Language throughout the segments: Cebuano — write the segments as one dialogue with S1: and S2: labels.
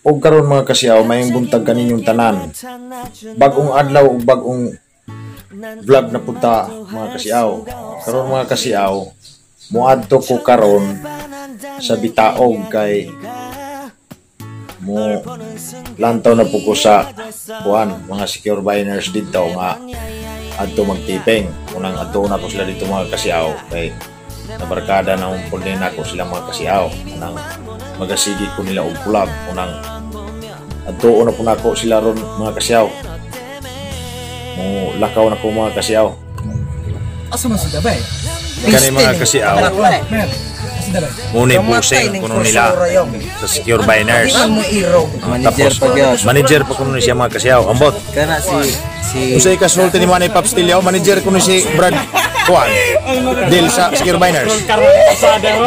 S1: Og karon, mga kasiyaw, maayong buntag kaninyong tanan. Bag-ong adlaw ug bag-ong vlog na punta, mga kasiyaw. Karon, mga kasiyaw, muadto ko karon sa Bitaog kay mo lantaw na po ko sa kuan, mga secure biners dito nga adto magtiping. Unang adto na ko sila dito, mga kasiyaw, kay nabarkada na akong din ako sila, mga kasiyaw. Unang magasigi ko nila og collab. Unang adto na po nako sila ron, mga kasiyaw. Mo lakaw na ko, mga kasiyaw.
S2: Asa man si Dabay?
S1: Kani, mga kasiyaw,
S2: Mer, asa Dabay?
S1: muni pusing kuno nila sa secure biners.
S2: Mo irog.
S1: Tapos manager pa kuno ni siya, mga kasiyaw. Ambot.
S3: Kana si si
S1: Unsay kasulti ni Manny Pops Tilio, manager kuno si Brad Juan Dil sa Secure Biners.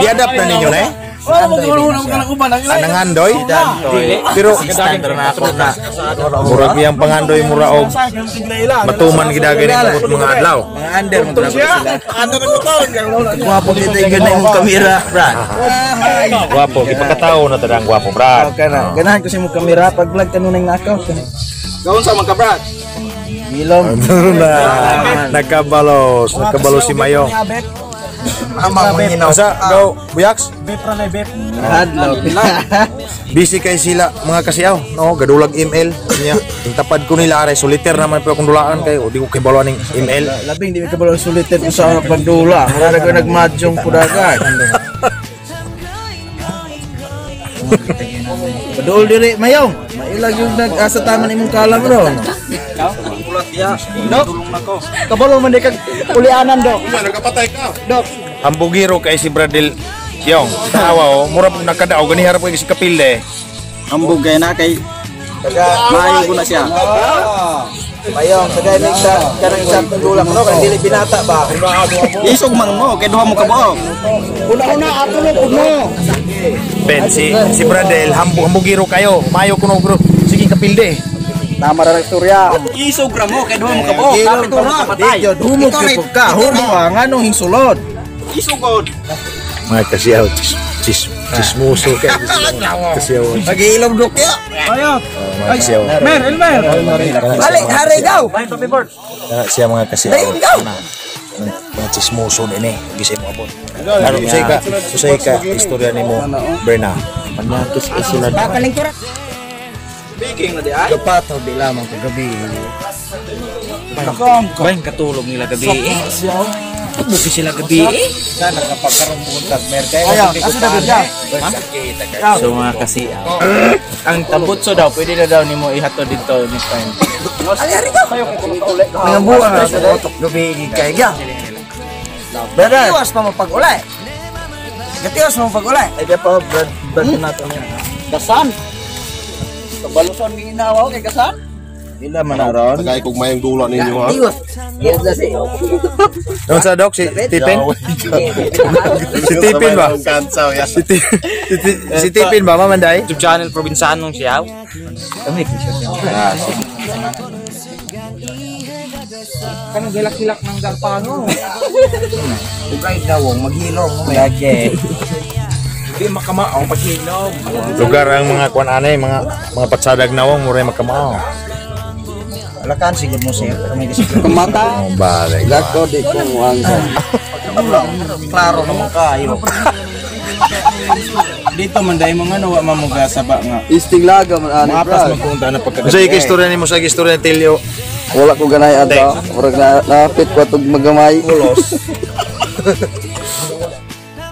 S1: Giadapt na ninyo na eh. Anang andoy? Pero
S3: assistant na ako na.
S1: Murag iyang pangandoy mura og matuman gidagay ni mga adlaw.
S3: Mga under mo grabe sila. Gwapo kita yung ganang imong kamera, Brad.
S1: Gwapo, gipakatao na tadang gwapo, Brad.
S3: Oh, kana. Ganahan ko sa imong kamera pag vlog kanunay nga account.
S2: Gawon sa mga Brad.
S3: Gilom.
S1: Ano na, nagkabalos, nagkabalos si Mayong.
S3: Ama mo hinaw.
S1: Asa, go, Buyaks?
S3: Hadlaw.
S1: Busy kay sila, mga kasiyaw, no? Gadulag ML niya. Yung tapad ko nila are solitaire naman po akong dulaan kay o di ko kay balo ning ML.
S3: Labing di mi kabalo sulitin ko sa pagdula. Mura ko nagmadyong pudagan. Padul diri mayong. Mailag yung nag-asa taman imong kalam ron.
S2: Dok. Kabalo man di kag ulianan, Dok. Dok.
S1: Hambugiro kay si Bradil Yong. Tawa oh, mura pug nakadao gani harap kay si Kapilde.
S2: Ambog kay na kay maayo ko na siya.
S3: Mayong sagay mig sa kanang sa pagdula no kay dili binata ba.
S2: Isog man mo kay duha mo ka buok. Una-una ato lang mo.
S1: Ben si si Bradel hambugiro kayo. Mayo kuno bro. Sige, Kapilde.
S2: Tama ra istorya. Isog ra mo kay duha mo ka buok. Kapit mo ka patay.
S3: Humog gyud ka, humog ka nganong hingsulod.
S2: Isog god.
S1: Mga kasiyaw, chis, chis, chismoso kay kasiyaw.
S3: Pag-iilom dok ya.
S1: Oh, mga kasiyaw.
S2: Mer, Elmer.
S3: Balik hari daw.
S1: Kana siya, mga kasiyaw. Kana, mga chismoso din eh. Gisay mo abot. Ano, usay ka istorya nimo, Berna?
S3: Panyakis eh sila.
S2: Speaking na di ay.
S3: Kapato di lamang kagabi.
S4: Bain katulog nila gabi eh. Buki sila gabi eh.
S3: Sana kapag karong buntag mer kay
S2: Ayaw, asa na siya?
S4: So mga kasi ang tambutso daw pwede na daw nimo ihatod dito next time.
S3: Mga buwan na sa otok gabi kay ga. Brother,
S5: Tiwas pa mo pag-ulay. Gatiwas mo pag-ulay.
S3: Ay di pa brad brad nato niya.
S2: Gasan. Kabaluson ginawa kay gasan.
S3: Ila man na ron.
S6: Tagay kog mayong dula ninyo ha.
S5: Tiwas. Yes na si.
S1: Ano sa dok si Tipin? Si Tipin ba?
S6: Kansaw ya.
S1: Si Tipin ba, Mamanday?
S4: YouTube channel probinsanong siya.
S3: Kami
S1: Ah,
S2: Kanang gilak-gilak ng galpano.
S3: Ugay dawong maghilom mo lagi.
S4: Hindi makamao paghilom.
S1: Lugar ang mga kuan anay, mga patsadag nawong muray makamao.
S3: Alakan sigud mo sir. Kami kasi
S2: Kumata.
S1: Oh, balik.
S2: Lako di ko ang
S3: klaro naman kayo.
S4: Dito man dai mo nga wa man mo gasaba nga.
S2: Isting laga man ani
S4: Mapas
S2: Brad.
S4: magpunta na pagkagabi.
S1: Usay ka istorya nimo sa istorya ni Tilio?
S2: Wala ko ganay ato. Murag na napit ko atog magamay.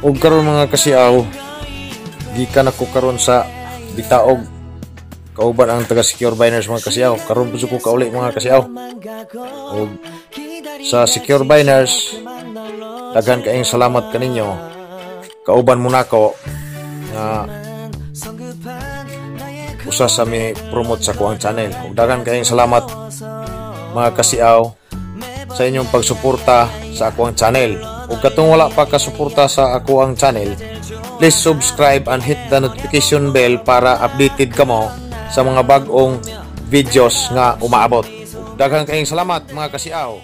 S1: Og karon, mga kasiaw, gikan ako karon sa Bitaog. Kauban ang taga Secure Biners, mga kasiaw. Karon pud ko kauli, mga kasiaw. Og sa Secure Biners, daghan kaayong salamat kaninyo. Kauban mo nako nga usa sa mi promote sa kuang channel. Ug daghan kaayong salamat, mga kasiaw, sa inyong pagsuporta sa akuang channel. Ug katong wala pa kasuporta sa akuang channel, please subscribe and hit the notification bell para updated kamo sa mga bag-ong videos nga umaabot. Ug daghan kaayong salamat, mga kasiaw.